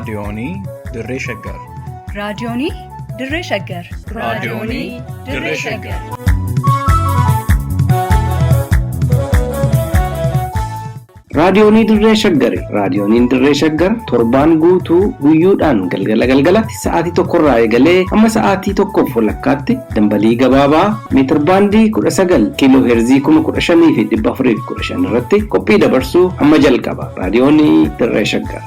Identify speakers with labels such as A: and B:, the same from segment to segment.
A: Raadiyoonii Dirree Shaggar.
B: Raadiyoonii Dirree Shaggar.
A: Raadiyoonii Dirree Shaggar.
C: Raadiyoonii Dirree Shaggari. Raadiyooniin Dirree Shaggar torbaan guutuu guyyoodhaan galgala galgalatti sa'aatii tokkorraa eegalee hamma sa'aatii tokkoof walakkaatti dambalii gabaabaa meetirbaandii 19 kiiloo heerzii 15,415 irratti qophii dabarsuu hamma jalqaba. Raadiyoonii Dirree Shaggar.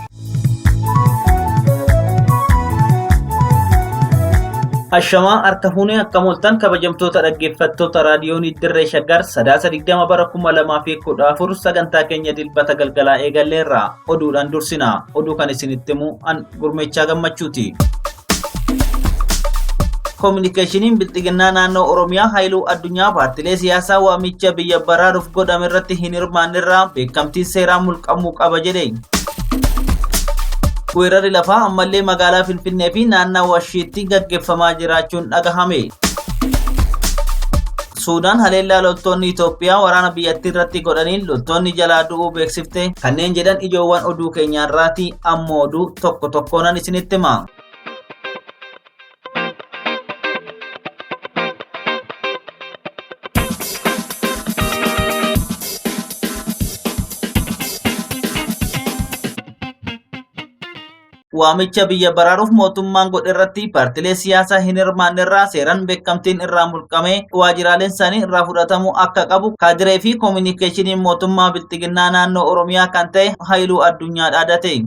D: Ashamaa harka fuunee akka mooltan kabajamtoota dhaggeeffattoota raadiyoonii Dirree Shaggar Sadaasa 20 bara 2014 sagantaa keenya dilbata galgalaa eegalleerra oduudhaan dursina. Oduu kan isinitti himu an gurmeechaa gammachuuti. Koominikeeshiniin Bilxiginnaa naannoo Oromiyaa Haayiluu Addunyaa paartilee siyaasaa waamicha biyya baraaruuf godhame irratti hin hirmaannerraa beekamtiin seeraa mulqamuu qaba jedhe. Weerarri lafaa ammallee magaalaa Finfinnee fi naannawa ishiitti gaggeeffamaa jiraachuun dhagahame. Suudaan haleellaa loltoonni Itoophiyaa waraana biyyattii irratti godhaniin loltoonni jalaa du'uu beeksifte kanneen jedhan ijoowwan oduu keenyaarraati ammoo oduu tokko tokkoonan isinitti hima. Waamicha biyya baraaruuf mootummaan godhe irratti paartilee siyaasaa hin hirmaanne irraa seeraan beekamtiin irraa mulqamee waajjiraaleen isaanii irraa fudhatamuu akka qabu kaadiree fi koominikeeshiniin mootummaa bilxiginnaa naannoo Oromiyaa kan ta'e Haayiluu Addunyaa dhaadate.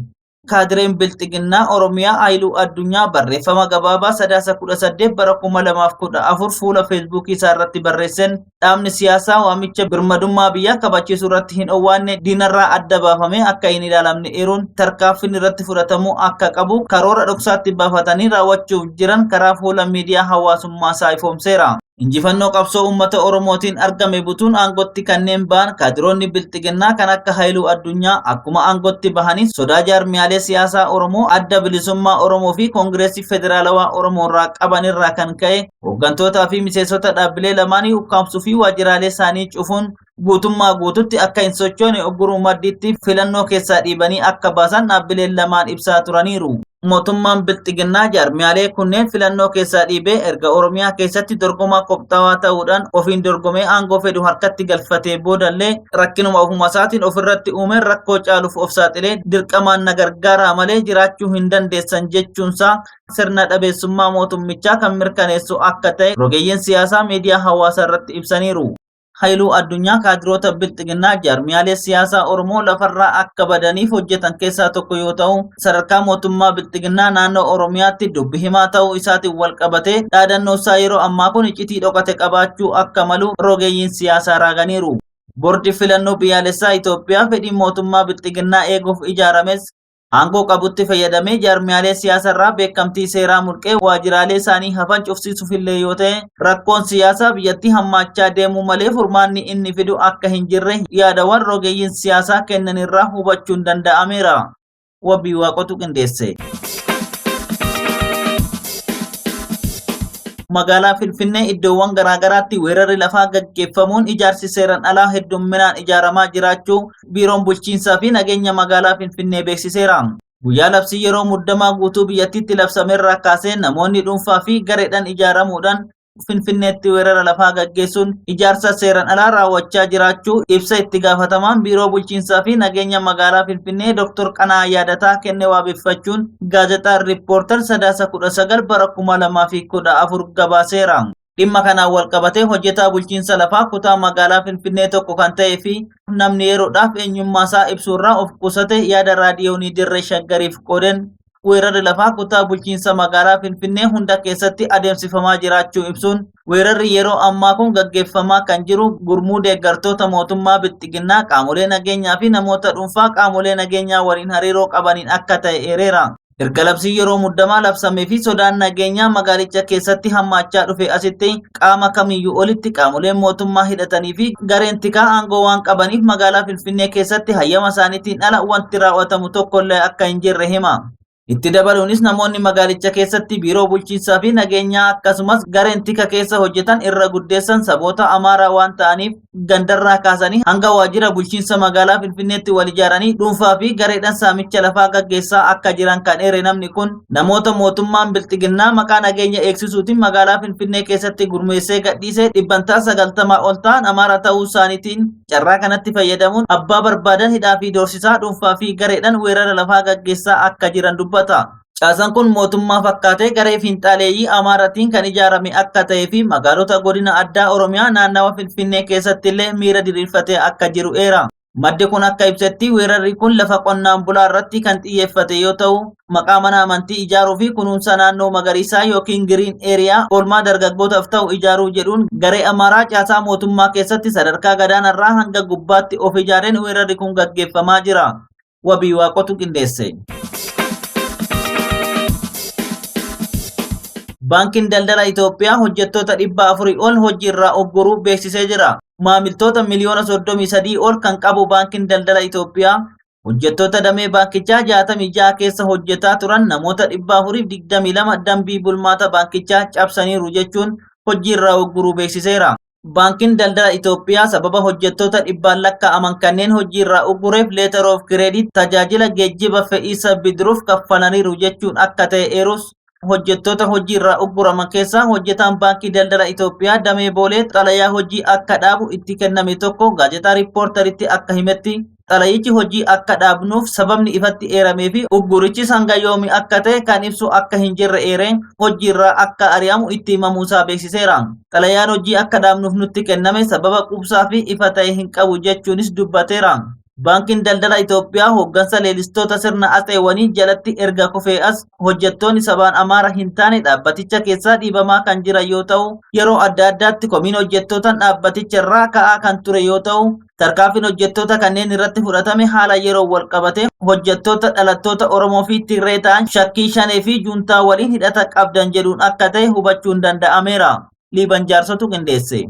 D: Kaadireen Bilxiginnaa Oromiyaa Haayiluu Addunyaa barreeffama gabaabaa Sadaasa 18 bara 2014 fuula Feesbuukii isaa irratti barreesseen dhaabni siyaasaa waamicha birmadummaa biyyaa kabachiisuu irratti hin owwaanne diinarraa adda baafamee akka hin ilaalamne eeruun tarkaanfiin irratti fudhatamuu akka qabu karoora dhoksaatti baafatanii raawwachuuf jiran karaa fuula miidiyaa hawaasummaa isaa ifoomseera. Injifannoo qabsoo uummata Oromootiin argame butuun aangotti kanneen ba'an kaadiroonni bilxiginnaa kan akka Haayiluu Addunyaa akkuma aangotti bahanii sodaa jaarmiyaalee siyaasaa Oromoo adda bilisummaa Oromoo fi Koongireesii Federaalawaa Oromoo irraa qaban irraa kan ka'e hooggantootaa fi miseensota dhaabbilee lamaanii ukkaamsuu fi waajjiraalee isaanii cufuun guutummaa guututti akka hin sochoone ugguruu maddiitti filannoo keessaa dhiibanii akka baasan dhaabbileen lamaan ibsaa turaniiru. Mootummaan Bilxiginnaa jaarmiyaalee kunneen filannoo keessaa dhiibee erga Oromiyaa keessatti dorgomaa qophaawaa ta'uudhaan ofiin dorgomee aangoo fedhu harkatti galfatee boodallee rakkinuma ofuma isaatiin ofirratti uumeen rakkoo caaluuf of saaxilee dirqamaan na gargaaraa malee jiraachuu hin dandeessan jechuunsaa sirna dhabeessummaa mootummichaa kan mirkaneessu akka ta'e rogeeyyiin siyaasaa miidiyaa hawaasaa irratti ibsaniiru. Haayiluu Addunyaa kaadiroota Bilxiginnaa jaarmiyaalee siyaasaa Oromoo lafarraa akka badaniif hojjetan keessaa tokko yoo ta'u, sadarkaa mootummaa Bilxiginnaa naannoo Oromiyaatti dubbi himaa ta'uu isaatiin wal qabatee dhaadannoo isaa yeroo ammaa kun iccitii dhokate qabaachuu akka malu rogeeyyiin siyaasaa raaganiiru. Boordi filannoo biyyaalessaa Itoophiyaa fedhii mootummaa Bilxiginnaa eeguuf ijaarames Aangoo qabutti fayyadamee jaarmiyaalee siyaasarraa beekamtii seeraa mulqee waajjiraalee isaanii hafan cufsiisuufillee yoo ta'e rakkoon siyaasaa biyyattii hammaachaa deemuu malee furmaanni inni fidu akka hin jirre yaadawwan rogeeyyiin siyaasaa kennanirraa hubachuun danda'ameera. Wabii Waaqotu qindeesse. Magaalaa Finfinnee iddoowwan garaagaraatti weerarri lafaa gaggeeffamuun ijaarsi seeraan alaa heddumminaan ijaaramaa jiraachuu Biiroon Bulchiinsaa fi Nageenya Magaalaa Finfinnee beeksiseera. Guyyaa labsii yeroo muddamaa guutuu biyyattiitti labsamerraa kaasee namoonni dhuunfaa fi gareedhaan ijaaramuudhaan Finfinneetti weerara lafaa gaggeessuun ijaarsa seeraan alaa raawwachaa jiraachuu ibsa itti gaafatamaan Biiroo Bulchiinsaa fi Nageenya Magaalaa Finfinnee Dr. Qana'aa Yaadataa kenne waabeffachuun gaazexaan Riippoortar Sadaasa 19 bara 2014 gabaaseera. Dhimma kanaan walqabatee hojjetaa bulchiinsa lafaa kutaa magaalaa Finfinnee tokko kan ta'ee fi namni yeroodhaaf eenyummaasaa ibsuurraa of qusate yaada raadiyoonii Dirree Shaggariif qoodeen weerarri lafaa kutaa bulchiinsa magaalaa Finfinnee hunda keessatti adeemsifamaa jiraachuu ibsuun weerarri yeroo ammaa kun gaggeeffamaa kan jiru gurmuu deeggartoota mootummaa bilxiginnaa qaamolee nageenyaa fi namoota dhuunfaa qaamolee nageenyaa waliin hariiroo qabaniin akka ta'e eereera. Erga labsiin yeroo muddamaa labsamee fi sodaan nageenyaa magaalicha keessatti hammaachaa dhufe asitti qaama kamiyyuu olitti qaamoleen mootummaa hidhatanii fi gareen tikaa aangoo waan qabaniif magaalaa Finfinnee keessatti hayyama isaaniitiin ala wanti raawwatamu tokkollee akka hin jirre hima. Itti dabaluunis namoonni magaalicha keessatti biiroo bulchiinsaa fi nageenyaa akkasumas gareen tika keessa hojjetan irra guddeessan saboota Amaaraa waan ta'aniif gandarraa kaasanii hanga waajjira bulchiinsa magaalaa Finfinneetti wal ijaaranii dhuunfaa fi gareedhaan saamicha lafaa gaggeessaa akka jiran kan eere namni kun namoota mootummaan bilxiginnaa maqaa nageenya eegsisuutiin magaalaa Finfinnee keessatti gurmeessee gadhiisee dhibbantaa 90 ol ta'an Amaara ta'uu isaaniitiin carraa kanatti fayyadamuun abbaa barbaadan hidhaa fi doorsisaa dhuunfaa fi gareedhaan weerara lafaa gaggeessaa akka jiran dubbata. Caasaan kun mootummaa fakkaatee garee fiinxaaleeyyii Amaaraatiin kan ijaarame akka ta'ee fi magaalota godina addaa Oromiyaa naannawa Finfinnee keessatti illee miira diriirfatee akka jiru eera. Maddi kun akka ibsetti weerarri kun lafa qonnaan bulaa irratti kan xiyyeeffate yoo ta'u, maqaa mana amantii ijaaruu fi kunuunsa naannoo magariisaa yookiin giriin eeriyaa oolmaa dargaggootaaf ta'u ijaaruu jedhuun garee Amaaraa caasaa mootummaa keessatti sadarkaa gadaanarraa hanga gubbaatti of ijaareen weerarri kun gaggeeffamaa jira. Wabii Waaqotu qindeesse. Baankiin Daldala Itoophiyaa hojjettoota 400 ol hojii irraa ugguruu beeksisee jira. Maamiltoota miliyoona 33 ol kan qabu Baankiin Daldala Itoophiyaa hojjettoota damee baankichaa 66 keessa hojjetaa turan namoota 422 dambii bulmaata baankichaa cabsaniiru jechuun hojii irraa ugguruu beeksiseera. Baankiin Daldala Itoophiyaa sababa hojjettoota dhibbaan lakkaa'aman kanneen hojii irraa uggureef leetar of kireedit tajaajila geejjiba fe'iisa bidiruuf kaffalaniiru jechuun akka ta'e eerus hojjettoota hojii irraa ugguraman keessaa hojjetaan Baankii Daldala Itoophiyaa damee Boolee xalayaa hojii akka dhaabu itti kenname tokko gaazexaa Riippoortaritti akka himetti xalayichi hojii akka dhaabnuuf sababni ifatti eeramee fi uggurichis hanga yoomi akka ta'e kan ibsu akka hin jirre eereen hojii irraa akka ari'amu itti himamuusaa beeksiseera. Xalayaan hojii akka dhaabnuuf nutti kenname sababa quubsaa fi ifa ta'e hin qabu jechuunis dubbateera. Baankiin Daldala Itoophiyaa hooggansa leellistoota sirna atseewwanii jalatti erga kufee as hojjettoonni sabaan Amaara hin taane dhaabbaticha keessaa dhiibamaa kan jiran yoo ta'u, yeroo adda addaatti komiin hojjettootaan dhaabbaticha irraa ka'aa kan ture yoo ta'u, tarkaanfiin hojjettoota kanneen irratti fudhatame haala yeroo wal qabate hojjettoota dhalattoota Oromoo fi Tigree ta'an shakkii Shanee fi Juuntaa waliin hidhata qabdan jedhuun akka ta'e hubachuun danda'ameera. Liiban Jaarsotu qindeesse.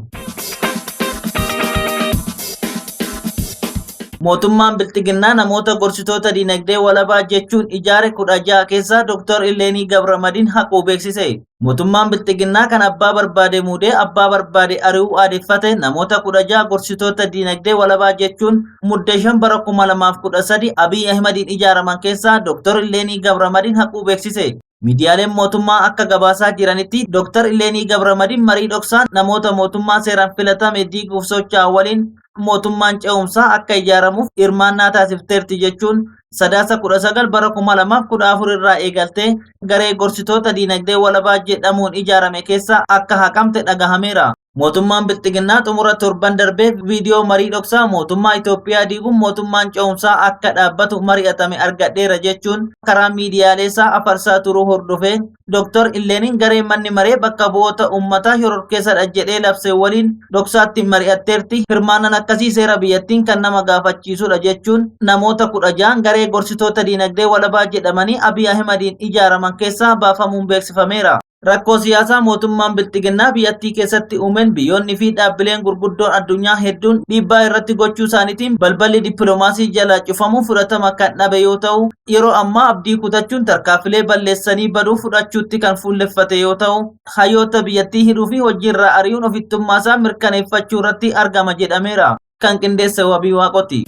D: Mootummaan Bilxiginnaa namoota gorsitoota dinagdee walabaa jechuun ijaare 16 keessaa Dr. Illeenii Gabramadiin haquu beeksise. Mootummaan Bilxiginnaa kan abbaa barbaade muudee abbaa barbaade ari'uu aadeffate namoota 16 gorsitoota dinagdee walabaa jechuun Muddee 5 bara 2013 Abiy Ahimadiin ijaaraman keessaa Dr. Illeenii Gabramadiin haquu beeksise. Miidiyaaleen mootummaa akka gabaasaa jiranitti Dr. Illeenii Gabramadiin marii dhoksaa namoota mootummaa seeraan filatame diiguuf socho'an waliin mootummaan ce'umsaa akka ijaaramuuf hirmaannaa taasifteerti jechuun Sadaasa 19 bara 2014 irraa eegaltee garee gorsitoota diinagdee walabaa jedhamuun ijaarame keessa akka haqamte dhagahameera. Mootummaan Bilxiginnaa xumura torban darbee viidiyoo marii dhoksaa mootummaa Itoophiyaa diiguun mootummaan ce'umsaa akka dhaabbatu mari'atame argadheera jechuun karaa miidiyaalee isaa afarsaa turuu hordofee Dr. Illeeniin garee manni maree bakka bu'oota uummataa shororkeessadha jedhee labse waliin dhoksaatti mari'atteerti. Hirmaannaan akkasii seera biyyattiin kan nama gaafachiisudha jechuun namoota 16 garee gorsitoota diinagdee walabaa jedhamanii Abiy Ahimadiin ijaaraman keessaa baafamuun beeksifameera. Rakkoo siyaasaa mootummaan Bilxiginnaa biyyattii keessatti uumeen biyyoonni fi dhaabbileen gurguddoon addunyaa hedduun dhiibbaa irratti gochuu isaaniitiin balballi dippiloomaasii jalaa cufamuun fudhatama kan dhabe yoo ta'u, yeroo ammaa abdii kutachuun tarkaanfilee balleessanii baduu fudhachuutti kan fuulleffate yoo ta'u, hayyoota biyyattii hidhuu fi hojiirraa ari'uun ofittummaa isaa mirkaneeffachuu irratti argama jedhameera. Kan qindeesse Wabii Waaqoti.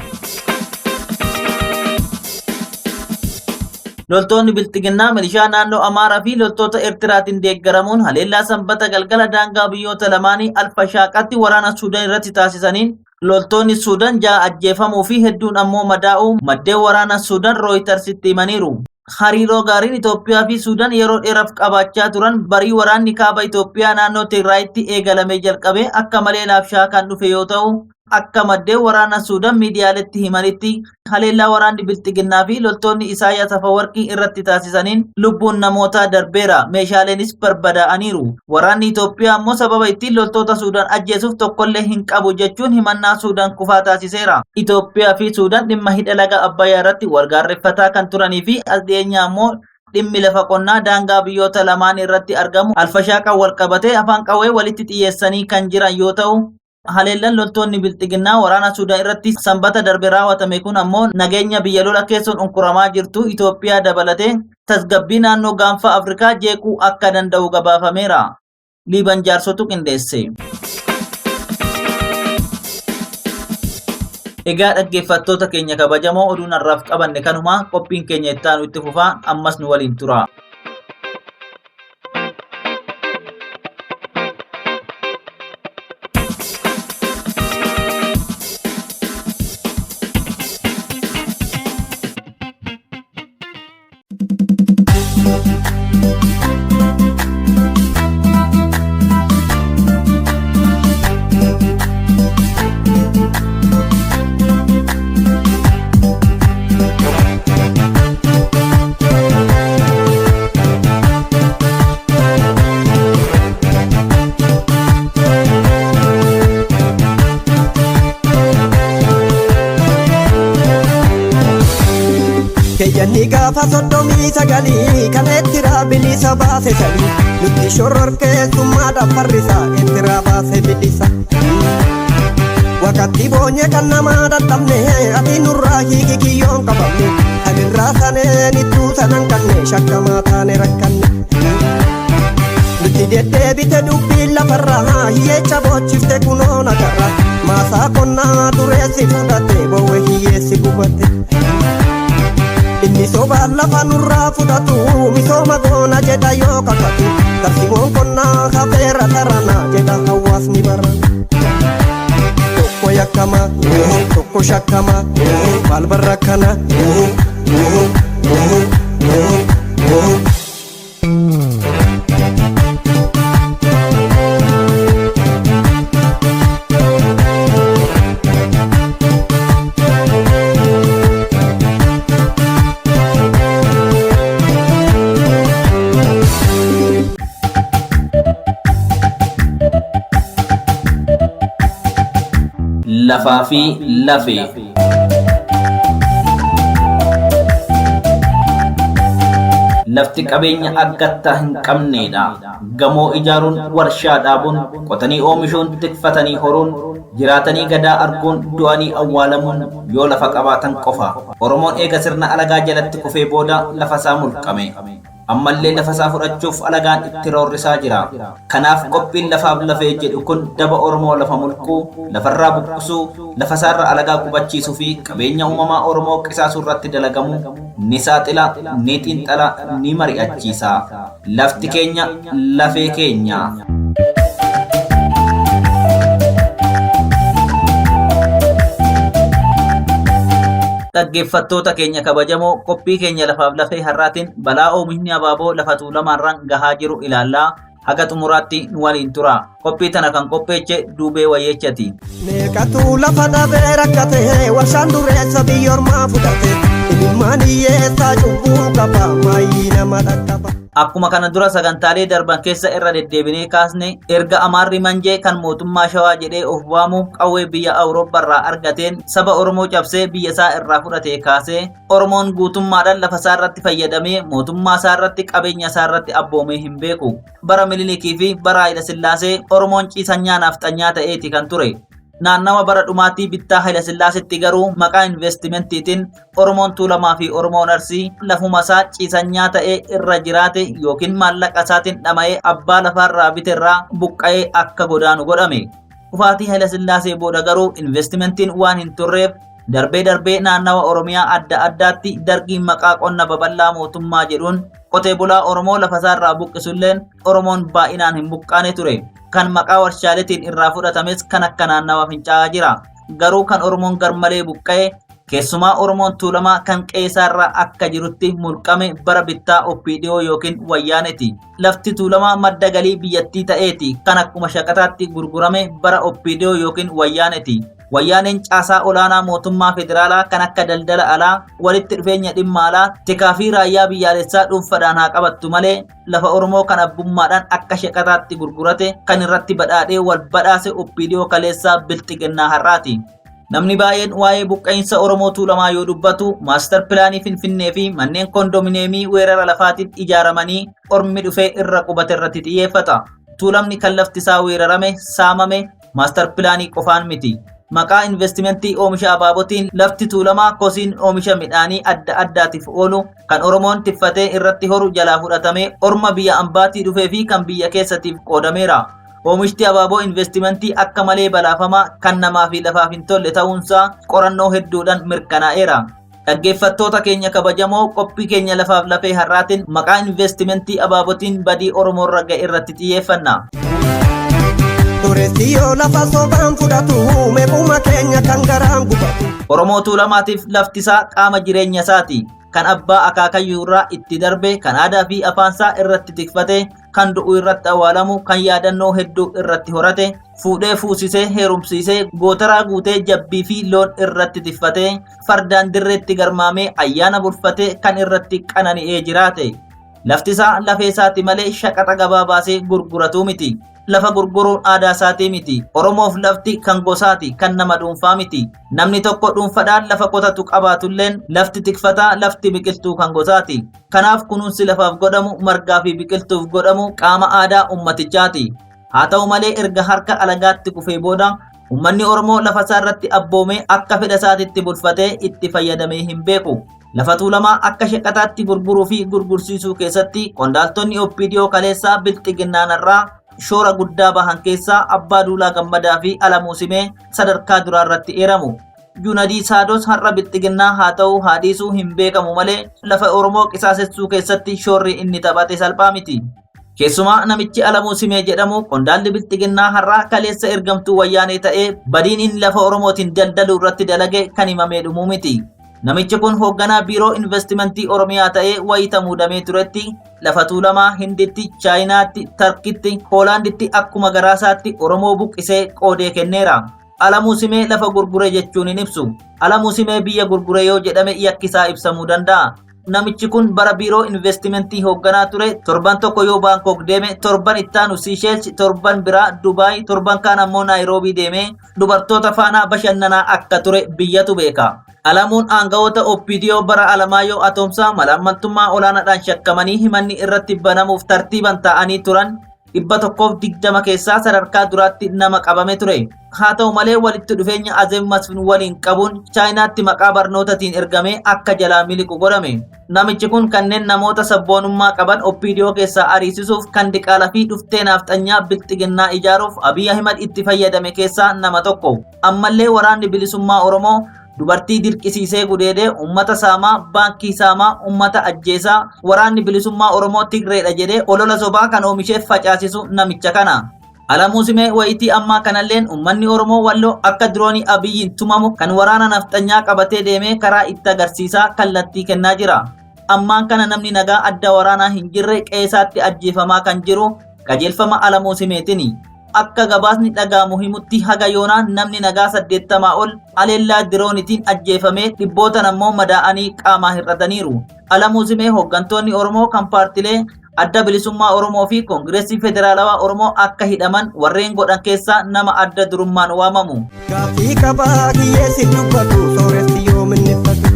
D: Loltoonni Bilxiginnaa milishaa naannoo Amaaraa fi loltoota Eertiraatiin deeggaramuun haleellaa Sanbata galgala daangaa biyyoota lamaanii Alfashaaqatti waraana Suudaan irratti taasisaniin loltoonni Suudaan 6 ajjeefamuu fi hedduun ammoo madaa'uu maddeen waraana Suudaan Rooyitarsitti himaniiru. Hariiroo gaariin Itoophiyaa fi Suudaan yeroo dheeraaf qabaachaa turan barii waraanni kaaba Itoophiyaa naannoo Tigraayitti eegalamee jalqabee akka malee laabshaa kan dhufe yoo ta'u, akka maddeen waraana Suudaan miidiyaaletti himanitti haleellaa waraanni Bilxiginnaa fi loltoonni Isaayyaas Afawarqii irratti taasisaniin lubbuun namootaa darbeera, meeshaaleenis barbadaa'aniiru. Waraanni Itoophiyaa ammoo sababa ittiin loltoota Suudaan ajjeesuuf tokkollee hin qabu jechuun himannaa Suudaan kufaa taasiseera. Itoophiyaa fi Suudaan dhimma hidha laga Abbayyaa irratti wal gaarreffataa kan turanii fi as dhiyeenya ammoo dhimmi lafa qonnaa daangaa biyyoota lamaan irratti argamu Alfashaaqaan wal qabatee afaan qawwee walitti xiyyeessanii kan jiran yoo ta'u, Haleellaan loltoonni bilxiginnaa waraana Suudaan irratti sanbata darbe raawwatame kun ammoo nageenya biyya lola keessoon unkuramaa jirtu Itoophiyaa dabalatee tasgabbii naannoo gaanfa Afrikaa jeequu akka danda'u gabaafameera. Liiban jaarsotu qindeesse. Egaa dhaggeeffattoota keenya kabajamoo oduun har'aaf qabanne kanuma qophiin keenya itti aanu itti fufaa ammas nu waliin tura.
E: Keeyyanni gaafa 39 kan Eertiraa bilisa baase sanii nutti shororkeessummaadhaaf farrisa Eertiraa baase bilisa. Wakatti boonye kan namaa dadhabne ati nurraa hiiki kiyyoon qabamne sanirraa saneen ittuu sanan kanne shakkamaa taane rakkanne. Nutti deddeebite dubbiin lafarraa hiyyeecha boochifte kunoo nagarra maasaa qonnaa dureessi fudhate bowwe hiyyeessi gubate. Inni sobaan lafa nurraa fudhatu misooma goona jedha yoo kakatu tarsiimoon qonnaa hafeera tarana jedha hawaasni barana. Tokko yakkama tokko shakkama maal barra kana.
D: Lafaa fi lafee. Lafti qabeenya akkattaa hin qabneedha. Gamoo ijaaruun, warshaa dhaabuun, qotanii oomishuun, tikfatanii horuun, jiraatanii gadaa arguun, du'anii awwaalamuun yoo lafa qabaatan qofa. Oromoon eega sirna alagaa jalatti kufee booda lafa isaa mulqame. Ammallee lafa isaa fudhachuuf alagaan itti roorrisaa jira. Kanaaf qophiin lafaaf lafee jedhu kun daba Oromoo lafa mulquu, lafarraa buqqisuu, lafa isaarra alagaa qubachiisuu fi qabeenya uumamaa Oromoo qisaasuu irratti dalagamu ni saaxila, ni xiinxala, ni mari'achiisa. Lafti keenya lafee keenya. Dhaggeeffattoota keenya kabajamoo qophii keenya lafaaf lafee har'aatiin balaa oomishni abaaboo lafa tuulamaarraan gahaa jiru ilaallaa haga xumuraatti nu waliin tura. Qophii tana kan qopheeche Duubee Wayyeechati.
E: Meeqatu lafa dhabee rakkate warshaan dureessa biyya ormaa fudhate imimmaan hiyyeessaa cubbuu qaba maayyii nama dhaqqaba.
D: Akkuma kana dura sagantaalee darban keessa irra deddeebinee kaasne erga Amaarri Manjee kan mootummaa Shawaa jedhee of waamu qawwee biyya Awurooppaarraa argateen saba Oromoo cabsee biyya isaa irraa fudhatee kaasee Oromoon guutummaadhaan lafa isaa irratti fayyadamee mootummaa isaa irratti qabeenya isaa irratti abboomee hin beeku. Bara Minilikii fi bara Hayila Sillaasee Oromoon ciisanyaa nafxanyaa ta'eeti kan ture. Naannawa bara dhumaatii bittaa Hayilasillaasitti garuu maqaa investimentiitiin Oromoon Tuulamaa fi Oromoon Arsii lafuma isaa ciisanyaa ta'ee irra jiraate yookiin maallaqa isaatiin dhama'ee abbaa lafaarraa biterraa buqqa'ee akka godaanu godhame. Kufaatii Hayilasillaasee booda garuu investimentiin waan hin turreef darbee darbee naannawa Oromiyaa adda addaatti dargiin maqaa qonna babal'aa mootummaa jedhuun qotee bulaa Oromoo lafasaarraa buqqisulleen Oromoon baay'inaan hin buqqaane ture. Kan maqaa warshaaleetiin irraa fudhatames kan akka naannawa fincaa'aa jira. Garuu kan Oromoon garmalee buqqa'e keessumaa Oromoon Tuulamaa kan qe'eesaarraa akka jirutti mulqame bara bittaa OPDO yookiin Wayyaaneeti. Lafti Tuulamaa madda galii biyyattii ta'eeti kan akkuma shaqaxaatti gurgurame bara OPDO yookiin Wayyaaneeti. Wayyaaneen caasaa olaanaa mootummaa federaalaa kan akka daldala alaa, walitti dhufeenya dhimma alaa, tikaa fi raayyaa biyyaalessaa dhuunfadhaan haa qabattu malee lafa Oromoo kan abbummaadhaan akka shaqaxaatti gurgurate kan irratti badhaadhee wal badhaase OPDO kaleessaa bilxiginnaa har'aati. Namni baay'een waa'ee buqqa'insa Oromoo Tuulamaa yoo dubbatu maastar pilaanii Finfinnee fi manneen kondominiyeemii weerara lafaatiin ijaaramanii ormi dhufee irra qubate irratti xiyyeeffata. Tuulamni kan lafti isaa weerarame, saamame, Maastar pilaanii qofaan miti. Maqaa investimentii oomisha abaabotiin lafti Tuulamaa kosiin oomisha midhaanii adda addaatiif oolu kan Oromoon tiffatee irratti horu jalaa fudhatamee orma biyya ambaatii dhufee fi kan biyya keessatiif qoodameera. Oomishti abaaboo investimentii akka malee balaafamaa kan namaa fi lafaaf hin tolle ta'uunsaa qorannoo hedduudhaan mirkanaa'eera. Dhaggeeffattoota keenya kabajamoo, qophii keenya lafaaf lafee har'aatiin maqaa investimentii abaabotiin badii Oromoorra ga'e irratti xiyyeeffanna.
E: Dureessi yoo lafa sobaan fudhatu, meequma keenya kan garaan gubatu.
D: Oromoo Tuulamaatiif laftisaa qaama jireenya isaati. Kan abbaa akaakayyuu irraa itti darbe, kan aadaa fi afaansaa irratti tikfate, kan du'u irratti awwaalamu, kan yaadannoo hedduu irratti horate, fuudhee fuusisee heerumsiisee, gootaraa guutee, jabbii fi loon irratti tikfate, fardaan dirreetti garmaamee ayyaana bulfatee kan irratti qanani'ee jiraate. Laftisaa lafee isaati malee shaqaxa gabaa baasee gurguratuu miti. Lafa gurguruun aadaa isaatii miti. Oromoof lafti kan gosaati, kan nama dhuunfaa miti. Namni tokko dhuunfadhaan lafa qotatu qabaatulleen lafti tikfataa, lafti biqiltuu kan gosaati. Kanaaf kunuunsi lafaaf godhamu, margaa fi biqiltuuf godhamu qaama aadaa ummatichaati. Haa ta'u malee, erga harka alagaatti kufee booda uummanni Oromoo lafa isaa irratti abboomee akka fedha isaatitti bulfatee itti fayyadamee hin beeku. Lafa Tuulamaa akka shaqaxaatti gurguruu fi gurgursiisuu keessatti qondaaltonni OPDO kaleessaa Bilxiginnaanarraa shoora guddaa bahan keessaa Abbaa Duulaa Gammadaa fi Alamuu Simee sadarkaa duraa irratti eeramu. Junadii Saados har'a Bilxiginnaa haa ta'u haa dhiisuu hin beekamu malee lafa Oromoo qisaasessuu keessatti shoorri inni taphate salphaa miti. Keessumaa namichi Alamuu Simee jedhamu, qondaalli Bilxiginnaa har'aa, kaleessa ergamtuu Wayyaanee ta'ee badiin inni lafa Oromootiin daldaluu irratti dalage kan himamee dhumuu miti. Namichi kun hoogganaa Biiroo Investimentii Oromiyaa ta'ee wayita muudamee turetti lafa Tuulamaa Hinditti, Chaayinaatti, Tarkitti, Hoolaanditti akkuma garaasaatti Oromoo buqqisee qoodee kenneera. Alamuu Simee lafa gurgure jechuun hin ibsu. Alamuu Simee biyya gurgure yoo jedhame yakkisaa ibsamuu danda'a. Namichi kun bara Biiroo Investimentii hoogganaa ture torban tokko yoo Baankok deeme, torban ittaanu Siisheels, torban biraa Dubaay, torban kaan ammoo Naayiroobii deemee dubartoota faanaa bashannanaa akka ture biyyatu beeka. Alamuun aangawoota OPDO bara Alamaayyoo Atoomsaa malaammaltummaa olaanaadhaan shakkamanii himanni irratti banamuuf tartiiban taa'anii turan 120 keessaa sadarkaa duraatti nama qabame ture. Haa ta'u malee, walitti dhufeenya Azeeb Masfin waliin qabuun Chaayinaatti maqaa barnootaatiin ergamee akka jalaa miliqu godhame. Namichi kun kanneen namoota sabboonummaa qaban OPDO keessaa ariisisuuf kan diqaalaa fi dhuftee naafxanyaa Bilxiginnaa ijaaruuf Abiy Ahimad itti fayyadame keessaa nama tokko. Ammallee Waraanni Bilisummaa Oromoo dubartii dirqisiisee gudeedee, uummata saamaa, baankii saamaa, uummata ajjeesaa, Waraanni Bilisummaa Oromoo Tigreedha jedhee olola sobaa kan oomishee facaasisu namicha kana. Alamuu Simee wayitii ammaa kanalleen uummanni Oromoo Walloo akka diroonii Abiyyiin tumamu kan waraana nafxanyaa qabatee deemee karaa itti agarsiisaa kallattii kennaa jira. Ammaan kana namni nagaa adda waraanaa hin jirre qeesaatti ajjeefamaa kan jiru qajeelfama Alamuu Simeetini. Akka gabaasni dhagaamu himutti haga yoonaa namni nagaa 80 ol aleellaa diroonitiin ajjeefamee, dhibbootan ammoo madaa'anii qaamaa hir'ataniiru. Alamuu Simee hooggantoonni Oromoo kan paartilee Adda Bilisummaa Oromoo fi Koongireesii Federaalawaa Oromoo akka hidhaman warreen godhan keessaa nama adda durummaan waamamu.
E: Gaaffii qabaa kiyyeessi dubbatu, sooressi yoo minneffatu.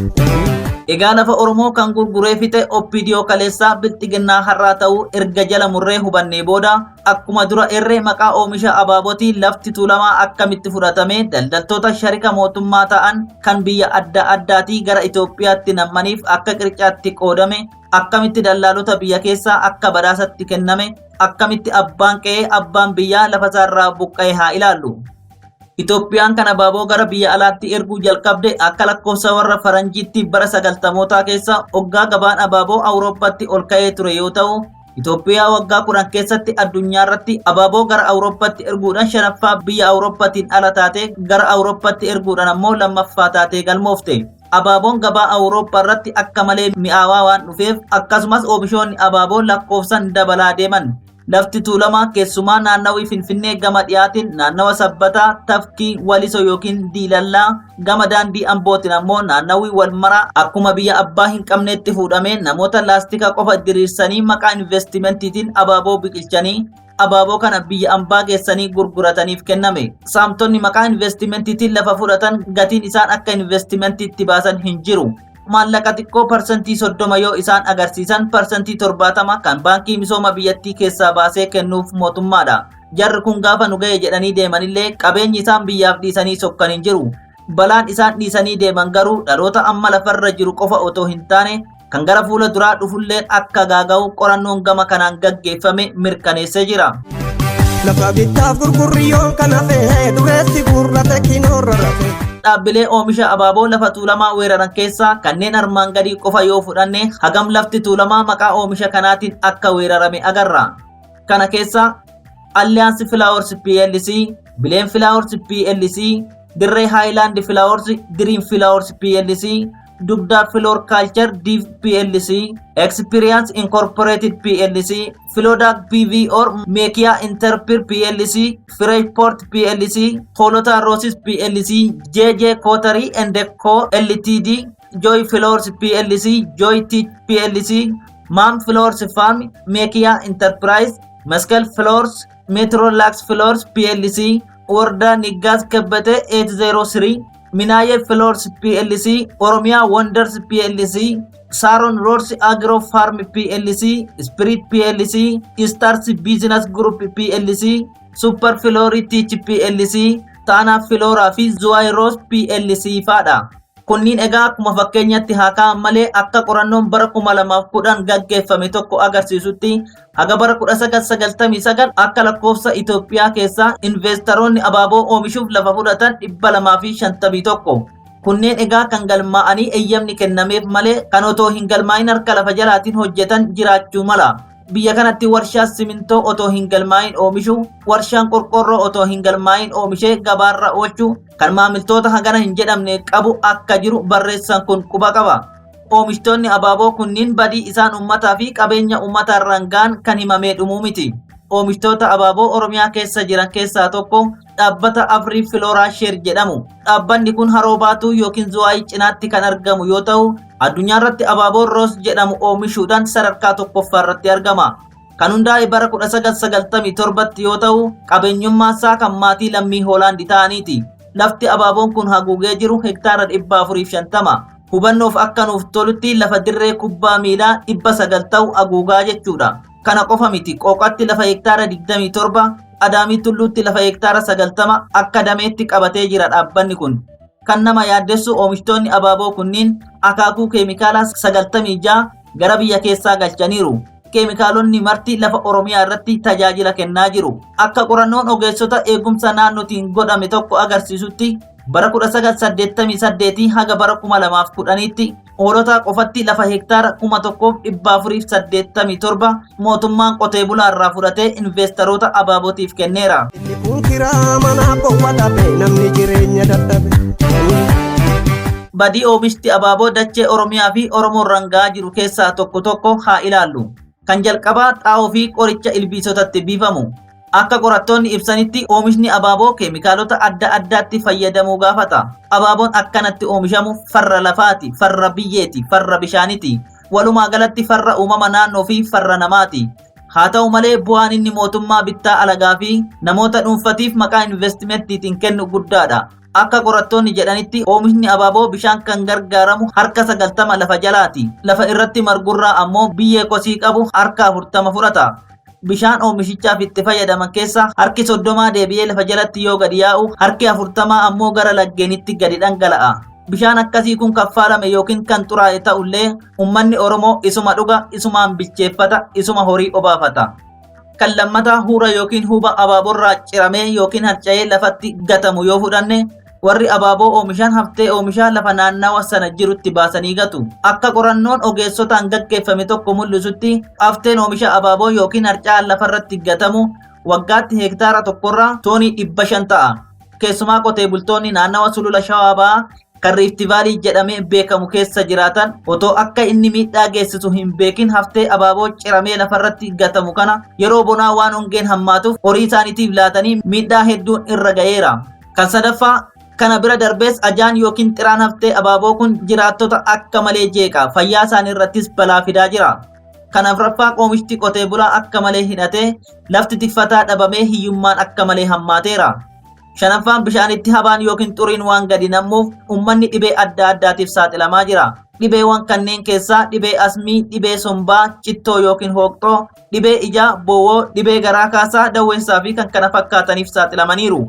D: Egaa lafa Oromoo kan gurguree fixe OPDO kaleessaa Bilxiginnaa har'aa ta'uu erga jala murree hubannee booda, akkuma dura erree maqaa oomisha abaabotii lafti Tuulamaa akkamitti fudhatamee daldaltoota sharika mootummaa ta'an kan biyya adda addaatii gara Itoophiyaatti nammaniif akka qircaatti qoodame, akkamitti dallaalota biyya keessaa akka badhaasatti kenname, akkamitti abbaan qe'ee, abbaan biyyaa lafa isaarraa buqqa'e haa ilaallu. Itoophiyaan kan abaaboo gara biyya alaatti erguu jalqabde akka lakkoofsa warra faranjiitti bara 90mootaa keessa hoggaa gabaan abaaboo Awurooppaatti ol ka'ee ture yoo ta'u, Itoophiyaa waggaa 10 keessatti addunyaa irratti abaaboo gara Awurooppaatti erguudhaan shanaffaa biyya Awurooppaatiin ala taatee, gara Awurooppaatti erguudhaan ammoo lammaffaa taatee galmoofte. Abaaboon gabaa Awurooppaa irratti akka malee mi'aawaa waan dhufeef, akkasumas oomishoonni abaaboo lakkoofsan dabalaa deeman. Lafti Tuulamaa keessumaa naannawii Finfinnee gama dhiyaatiin naannawa Sabbataa, Tafkii, Waliso yookiin Diilallaa, gama daandii Ambootiin ammoo naannawii Walmaraa akkuma biyya abbaa hin qabneetti fuudhamee namoota laastika qofa diriirsanii maqaa investimentiitiin abaaboo biqilchanii abaaboo kana biyya ambaa geessanii gurgurataniif kenname. Saamtonni maqaa investimentiitiin lafa fudhatan gatiin isaan akka investimentiitti baasan hin jiru. Maallaqa xiqqoo 30% yoo isaan agarsiisan, 70% kan baankii misooma biyyattii keessaa baasee kennuuf mootummaadha. Jarri kun gaafa nu ga'e jedhanii deemanillee qabeenyi isaan biyyaaf dhiisanii sokkan hin jiru. Balaan isaan dhiisanii deeman garuu dhaloota amma lafarra jiru qofa otoo hin taane kan gara fuula duraa dhufulleen akka gaaga'u qorannoon gama kanaan gaggeeffame mirkaneessee jira.
E: Lafa bittaaf gurgurriyoon kan hafe dureessi gurrate kinoorra rafe.
D: Dhaabbilee oomisha abaaboo lafa Tuulamaa weeraran keessaa kanneen armaan gadii qofa yoo fudhanne hagam lafti Tuulamaa maqaa oomisha kanaatiin akka weerarame agarra. Kana keessaa Alliance Flowers PLC, Bileen Flowers PLC, Dirree Highland Flowers, Green Flowers PLC, Dugda Floriculture Div PLC, Experience Incorporated PLC, Flodag PV or Mekia Interpir PLC, Freshport PLC, Holota Roses PLC, JJ Kotari and Co Ltd, Joy Flowers PLC, Joy Tea PLC, Mom Flowers Farm, Mekia Enterprise, Mescal Flowers, Metro Lux Flowers PLC, Warda Nigas Kebete 803, Minaye Flowers PLC, Oromia Wonders PLC, Saron Roads Agro Farm PLC, Spirit PLC, Stars Business Group PLC, Super Flori Teach PLC, Tana Flora fi Zuwai Rose PLC faadha. Kunniin egaa akkuma fakkeenyatti haa ka'an malee akka qorannoon bara 2010 gaggeeffame tokko agarsiisutti haga bara 1999 akka lakkoofsa Itoophiyaa keessaa investoroonni abaaboo oomishuuf lafa fudhatan 251. Kunneen egaa kan galmaa'anii eeyyamni kennameef malee kan otoo hin galmaa'in harka lafa jalaatiin hojjetan jiraachuu mala. Biyya kanatti warshaa simintoo otoo hin galmaa'in oomishu, warshaan qorqorroo otoo hin galmaa'in oomishee gabaarra oolchu kan maamiltoota hagana hin jedhamne qabu akka jiru barreessaan kun quba qaba. Oomishtoonni abaaboo kunniin badii isaan uummataa fi qabeenya uummatarraan ga'an kan himamee dhumuu miti. Oomishtoota abaaboo Oromiyaa keessa jiran keessaa tokko dhaabbata Afrii Filooraa Sheer jedhamu. Dhaabbanni kun Haroo Baatuu yookiin Zuwaayii cinaatti kan argamu yoo ta'u, addunyaa irratti abaaboo Roos jedhamu oomishuudhaan sadarkaa tokkoffaa irratti argama. Kan hundaa'e bara 1997tti yoo ta'u, qabeenyummaa isaa kan maatii lammii Hoolaandi ta'aniiti. Lafti abaaboon kun haguugee jiru hektaara 450. Hubannoof akka nuuf tolutti lafa dirree kubbaa miilaa 900 ta'u haguugaa jechuudha. Kana qofa miti, Qooqatti lafa hektaara 27, Adaamii Tulluutti lafa hektaara 90 akka dameetti qabatee jira dhaabbanni kun. Kan nama yaaddessu oomishtoonni abaaboo kunniin akaakuu keemikaalaa 96 gara biyya keessaa galchaniiru. Keemikaalonni marti lafa Oromiyaa irratti tajaajila kennaa jiru. Akka qorannoon ogeessota eegumsa naannootiin godhame tokko agarsiisutti bara 1988 haga bara 2010tti Hoolotaa qofatti lafa hektaara 1487 mootummaan qotee bulaa irraa fudhatee investaroota abaabootiif kenneera.
E: Inni kun kiraa manaa gowwa dhabe namni jireenya dadhabe.
D: Badii oomishti abaaboo dachee Oromiyaa fi Oromoorraan ga'aa jiru keessaa tokko tokko haa ilaallu. Kan jalqabaa xaa'oo fi qoricha ilbiisotatti biifamu. Akka qorattoonni ibsanitti oomishni abaaboo keemikaalota adda addaatti fayyadamuu gaafata. Abaaboon akkanatti oomishamu farra lafaati, farra biyyeeti, farra bishaaniti. Walumaa galatti farra uumama naannoo fi farra namaati. Haa ta'u malee bu'aan inni mootummaa bittaa alagaa fi namoota dhuunfatiif maqaa investimentiitiin kennu guddaadha. Akka qorattoonni jedhanitti oomishni abaaboo bishaan kan gargaaramu harka 90 lafa jalaati. Lafa irratti margurraa ammoo biyyee kosii qabu harka 40 fudhata. Bishaan oomishichaaf itti fayyadaman keessa harki 30 deebi'ee lafa jalatti yoo gadi yaa'u harki 40 ammoo gara laggeenitti gadi dhangala'a. Bishaan akkasii kun kan faalame yookiin kan xuraa'e ta'ullee uummanni Oromoo isuma dhuga, isumaan bilcheeffata, isuma horii obaafata. Kan lammataa huura yookiin huuba abaaborraa ciramee yookiin harca'ee lafatti gatamu yoo fudhanne warri abaaboo oomishan haftee oomishaa lafa naannawa sana jirutti baasanii gatu. Akka qorannoon ogeessotaan gaggeeffame tokko mul'isutti hafteen oomisha abaaboo yookiin harca'aa lafarratti gatamu waggaatti hektaara tokkorraa toonii 500 ta'a. Keessumaa qotee bultoonni naannawa sulula Shawaa Bahaa kan Riifti Vaalii jedhamee beekamu keessa jiraatan otoo akka inni miidhaa geessisu hin beekin haftee abaaboo ciramee lafarratti gatamu kana yeroo bonaa waan hongeen hammaatuuf horii isaaniitiif laatanii miidhaa hedduun irra ga'eera. Kan sadaffaa kana bira darbees ajaan yookiin xiraan haftee abaaboo kun jiraattota akka malee jeeqa, fayyaa isaanii irrattis balaa fidaa jira. Kan afraffaa oomishti qotee bulaa akka malee hidhatee lafti tikfataa dhabamee hiyyummaan akka malee hammaateera. Shanaffaan bishaanitti habaan yookiin xuriin waan gadi nammuuf uummanni dhibee adda addaatiif saaxilamaa jira. Dhibeewwan kanneen keessaa dhibee asmii, dhibee sombaa, cittoo yookiin hooqxoo, dhibee ijaa, boowwoo, dhibee garaa kaasaa, dawweessaa fi kan kana fakkaataniif saaxilamaniiru.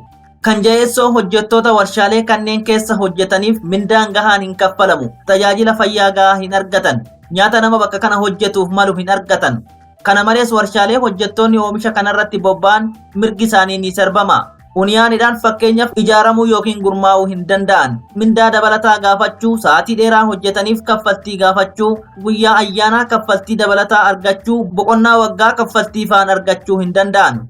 D: Kan jaheessoo hojjettoota warshaalee kanneen keessa hojjetaniif mindaan gahaan hin kaffalamu. Tajaajila fayyaa gahaa hin argatan. Nyaata nama bakka kana hojjetuuf malu hin argatan. Kana malees warshaalee hojjettoonni oomisha kanarratti bobba'an mirgi isaanii ni sarbama. Uniyaanidhaan fakkeenyaaf ijaaramuu yookiin gurmaa'uu hin danda'an. Mindaa dabalataa gaafachuu, sa'aatii dheeraa hojjetaniif kaffaltii gaafachuu, guyyaa ayyaanaa kaffaltii dabalataa argachuu, boqonnaa waggaa kaffaltii faan argachuu hin danda'an.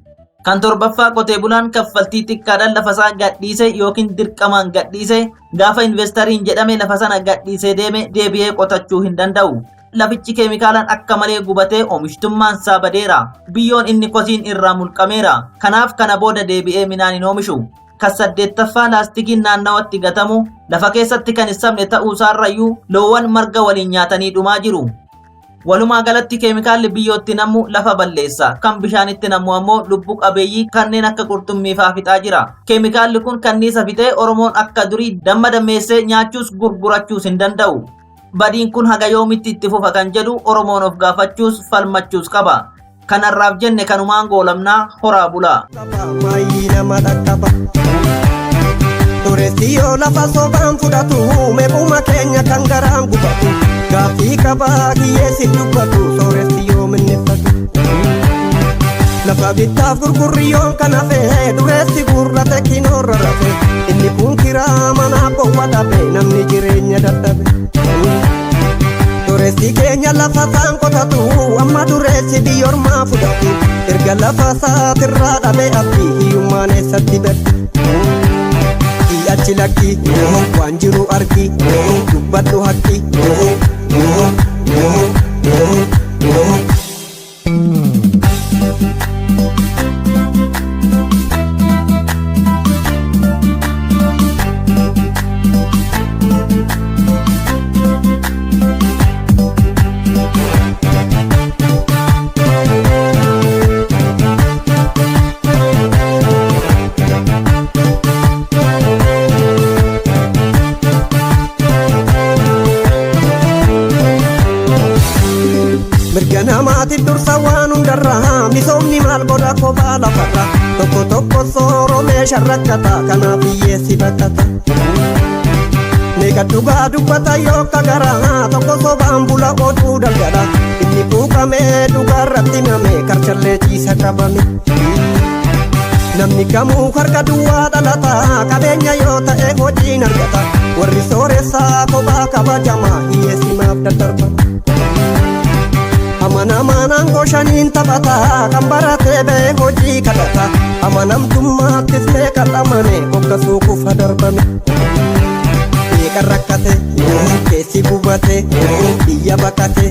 D: Kan torbaffaa qotee bulaan kaffaltii xiqqaadhaan lafasaa gadhiise yookiin dirqamaan gadhiise gaafa investariin jedhame lafa sana gadhiisee deeme deebi'ee qotachuu hin danda'u. Lafichi keemikaalaan akka malee gubatee oomishtummaan isaa badeera. Biyyoon inni kosiin irraa mulqameera. Kanaaf kana booda deebi'ee midhaan hin oomishu. Kan saddeettaffaa laastikiin naannawatti gatamu lafa keessatti kan hin sabne ta'uusaarrayyuu loowwan marga waliin nyaatanii dhumaa jiru. Walumaa galatti keemikaalli biyyootti namu lafa balleessa. Kan bishaanitti namu ammoo lubbuu qabeeyyii kanneen akka qurxummii fa'aa fixaa jira. Keemikaalli kun kanniisa fixee Oromoon akka durii damma dammeessee nyaachuus gurgurachuus hin danda'u. Badiin kun haga yoomitti itti fufa kan jedhu Oromoon of gaafachuus falmachuus qaba. Kanarraaf jenne kanumaan goolamnaa horaa bulaa.
E: Maayii nama dhaqqaba. Dureessi yoo lafa sobaan fudhatu meequma keenya kan garaan gubatu gaaffii qabaa hiyyeessi dubbatu sooressi yoo minneffatu. Lafa bittaaf gurgurri yoon kan hafe dureessi gurrate kinoorra rafe inni kun kiraa manaa bowwa dhabe namni jireenya dadhabe. Dureessi keenya lafa isaan qotatu amma dureessi biyyoormaa fudhatu erga lafa isaatirraa dhabe abdii hiyyummaan eessatti baddi. Achi lakki waan jiru argi dubbadhu haqqi. Mirga namaatiif dursa waan hundarraa misoomni maal godha kophaa lafarra tokko tokko sooromee sharrakkata kanaaf hiyyeessi bakkata. Meeqa dhugaa dubbata yooka garaa tokko sobaan bula oduu daldala inni quuqamee dhugaarratti himame karchallee ciisa qabame. Namni kamuu harka duwwaa dhalata qabeenya yoo ta'e hojiin argata warri sooressaa kophaa kabajamaa hiyyeessi maaf daddarba. Amanamaan aangoo shaniin taphata kan baratee ba'e hojii kadhata amanamtummaattis meeqa dhamame hoggasuu kufa darbame. Meeqa rakkate keessi gubate biyya baqate.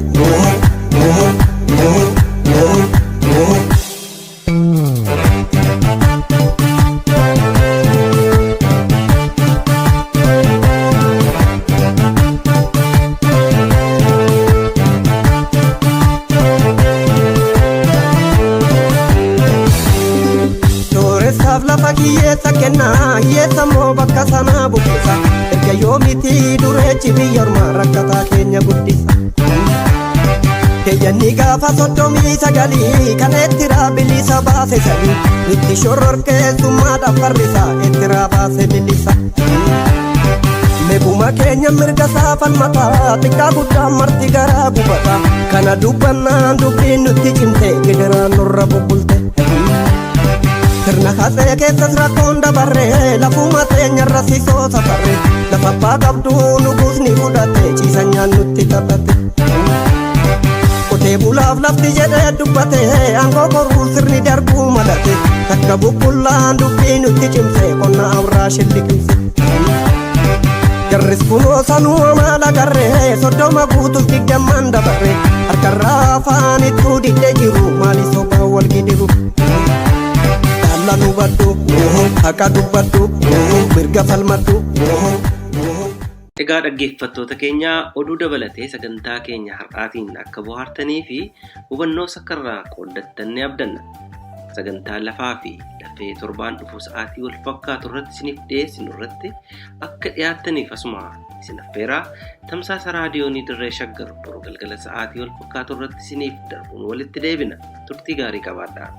E: Sooressaaf lafa hiyyeessa kennaa hiyyeessa immoo bakka sanaa buqqisa erga yoomiti dureechi biyya ormaa rakkataa keenya guddisa. Keeyyanni gaafa 39 kan Eertiraa bilisa baase sanii nutti shororkeessummaadhaaf farrisa Eertiraa baase bilisa. Meequma keenya mirga saafan mataa xiqqaa guddaan marti garaa gubata kana dubbannaan dubbiin nutti cimte gidiraan nurra bubbulte. Sirna hasee keessas rakkoon dabarre lafuma teenyarra sisoo safarre lafa abbaa qabduu nuguusni fudhate ciisanyaan nutti taphate. Qotee bulaaf lafti jedhee dubbate aangoo koruu sirni darbuu malate takka bubbullaan dubbii nutti cimse qonna awraa shilliqimse. Jarris kunoo sanuu amaala garree 30 guutuuf 20n dabarre harkarraa afaan ittuu didhee jiru maali sobaa wal gidiru. Jaallan hubadhu haqa dubbadhu mirga falmadhu.
C: Egaa dhaggeeffattoota keenya oduu dabalatee sagantaa keenya har'aatiin akka bohaartanii fi hubannoo sakkarraa qooddattan ni abdanna. Sagantaa lafaa fi lafee torbaan dhufu sa'aatii wal fakkaatu irratti isiniif dhiyeessinu irratti akka dhiyaattaniif asuma isin affeeraa tamsaasa raadiyoonii dirree shaggar boru galgala sa'aatii wal fakkaatu irratti isiniif darbuun walitti deebina turtii gaarii qabaadhaa.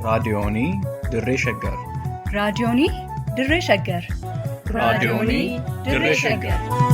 A: Raadiyoonii Dirree Shaggar.
B: Raadiyoonii Dirree Shaggar.
A: Raadiyoonii Dirree Shaggar.